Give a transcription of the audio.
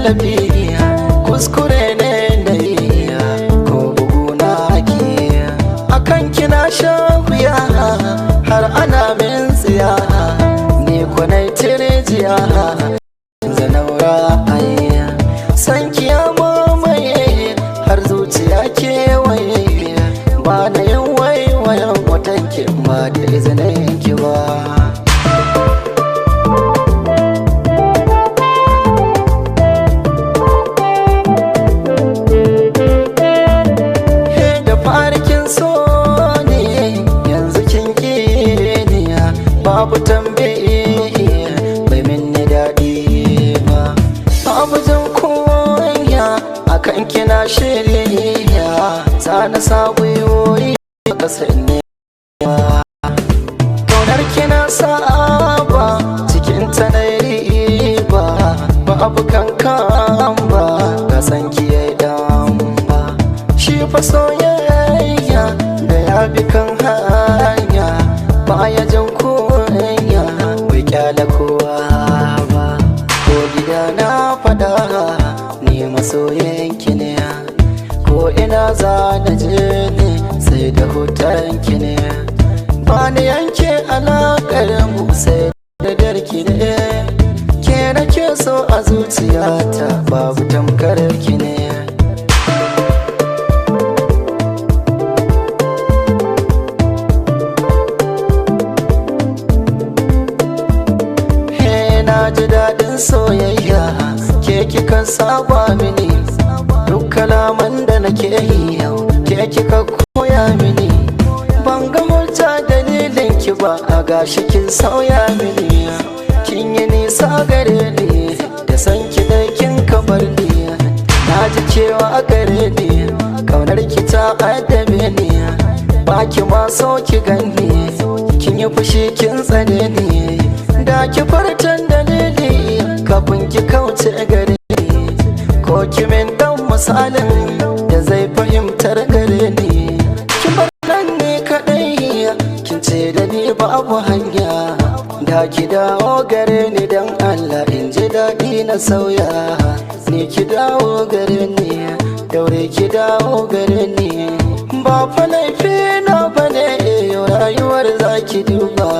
tallafi, kuskure ne na yi ko bugu na ake. Akan kina shan wuya har ana min tsiya, ni kwanai tirjiya zanaura ayya. San ki ya mamaye har zuciya kewaye, ba na yin waiwayen watan ki ba da izinin ki ba. He da farkin so ne yanzu kin ni, babu tambaye bai minni daɗi ba. Babu jin kunya akan kina shirya, zana sa gwiwoyi ƙasa ne. Kaunar kina saba cikin ta na riba, babu kankan ba ga san ki yayi dan ba. Shi fa soyayya da ya bi kan hanya, baya jin kunya bai kyale kowa ba. Ko gida na fada ni masoyin ki ne, ko ina za na je ne sai da hoton ki ne. Ba ni yanke alaƙar mu sai da darki ne, ke nake so a zuciyata babu tamkar ki ne. He na ji daɗin soyayya, ke kika saba mini, duk kalaman da nake yi yau ke kika koya mini. Ban ga hujja dalilin ki ba a gashi kin sauya mini, kin yi nisa gare ni da san ki dai kin kamar ni. Na ji cewa gare ni kaunar ki ta addabe ni, ba ki ma so ki ganni, kin yi fushi kin tsane ni. Da ki fartan dalili kafin ki kauce gare ni, ko ki min dan misalin da zai fahimtar gare ni. Kin bar nan ne kadai kin ce da ni babu hanya, da ki dawo gare ni dan Allah in ji daɗi na sauya. Ni ki dawo gare ni, daure ki dawo gare ni, ba fa laifi na bane rayuwar zaki duba.